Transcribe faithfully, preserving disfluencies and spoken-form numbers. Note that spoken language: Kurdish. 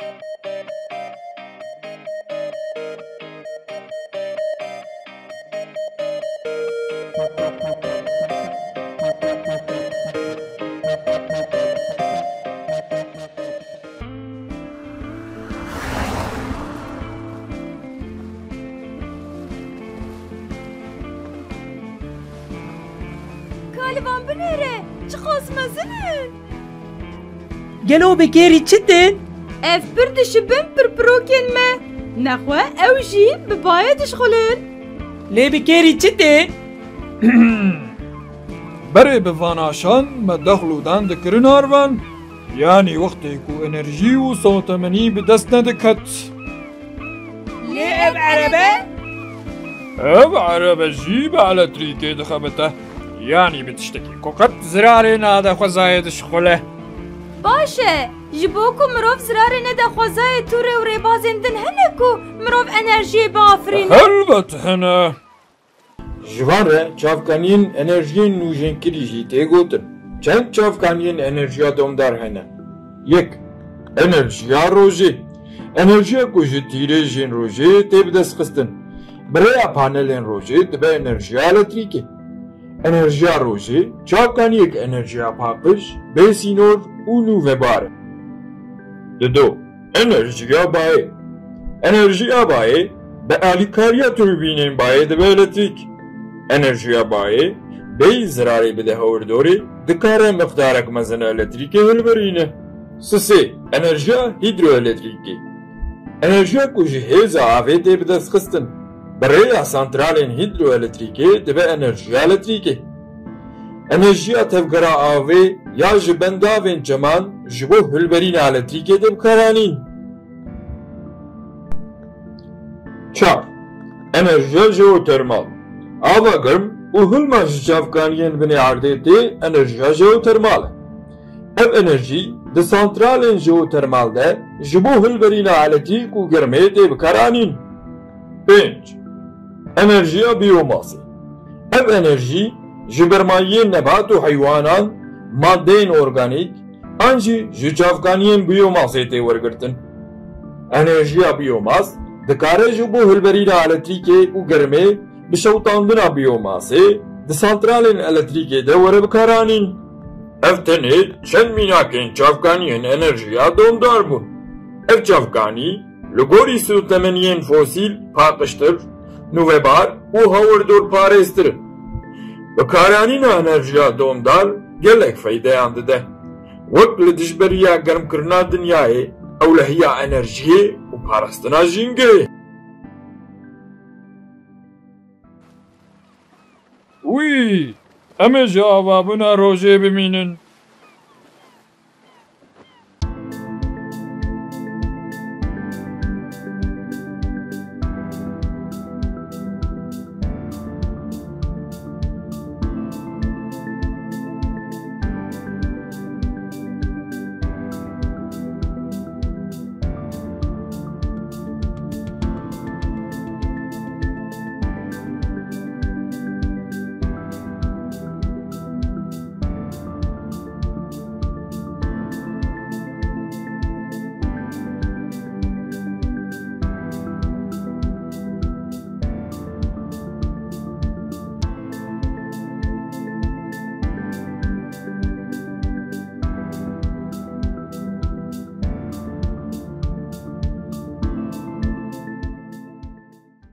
Ka li van binêre, çiqas mezin in! Gelo bi kêrî çi tên? Ev pir dişibin pirpirokên me. Nexwe ew jî bi bayê dişxulin. Lê bi kêrî çi tên? Berê bi van aşan me dexl û dan dikirin arvan. Yanî wextê ku enerjî û sotemenî bi dest nediket. Lê ev erebe? Ev erebe jî bi elektrîkê dixebite. Yanî bi tiştekî ku qet zirarê nade xwezayê dişixule. Baş e, ji bo ku mirov zirarê nede xwezayê tûrê û rêbazên din hene ku mirov enerjiyê biafirîne. Helbet hene. Ji van re çavkaniyên enerjiyên nûjenkirî jî tê gotin. Çend çavkaniyên enerjiya domdar hene. Yek, enerjiya rojê. Enerjiya ku ji tîrêjên rojê tê bidestxistin. Bi rêya panelên rojê dibe enerjiya elektrîkê. Enerjiya rojê çavkaniyek enerjiya paqij, bê sînor û nûvebar e. Dido, enerjiya bayê. Enerjiya bayê bi alîkariya turbînên bayê dibe elektrîk. Enerjiya bayê bêyî zirarê bide hewrdorê, dikare miqdarek mezin elektrîkê hilberîne. Sisê, enerjiya hîdroelektrîkê. Enerjiya ku ji hêza avê tê bidestxistin, bi rêya santralên hîdroelektrîkê dibe enerjiya elektrîkê. Enerjiya tevgera avê ya ji bendavên çeman ji bo hilberîna elektrîkê tê bikaranîn. Çar, enerjiya jeotermal. Ava germ û hilma ji çavkaniyên binê erdê tê enerjiya jeotermal e. Ev enerjî di santralên jeotermal de ji bo hilberîna elektrîk û germê tê bikaranîn. Pênc, enerjiya biyomasê. Ev enerjî ji bermayiyên nebat û heywanan, madeyên organîk, an jî ji çavkaniyên biyomasê tê wergirtin. Enerjiya biyomas dikare ji bo hilberîna elektrîkê û germê bi şewitandina biyomasê di santralên elektrîkê de were bikaranîn. Ev tenê çend mînakên çavkaniyên enerjiya domdar bûn. Ev çavkanî li gorî sotemeniyên fosîl paqijtir, nûvebar û hawirdorparêztir in. Bikaranîna enerjiya domdar gelek feydeyan dide. Wek li dijberiya germkirina dinyayê, ewlehiya enerjiyê û parastina jîngehê. Wî, em ê ji avabûna rojê bimînin.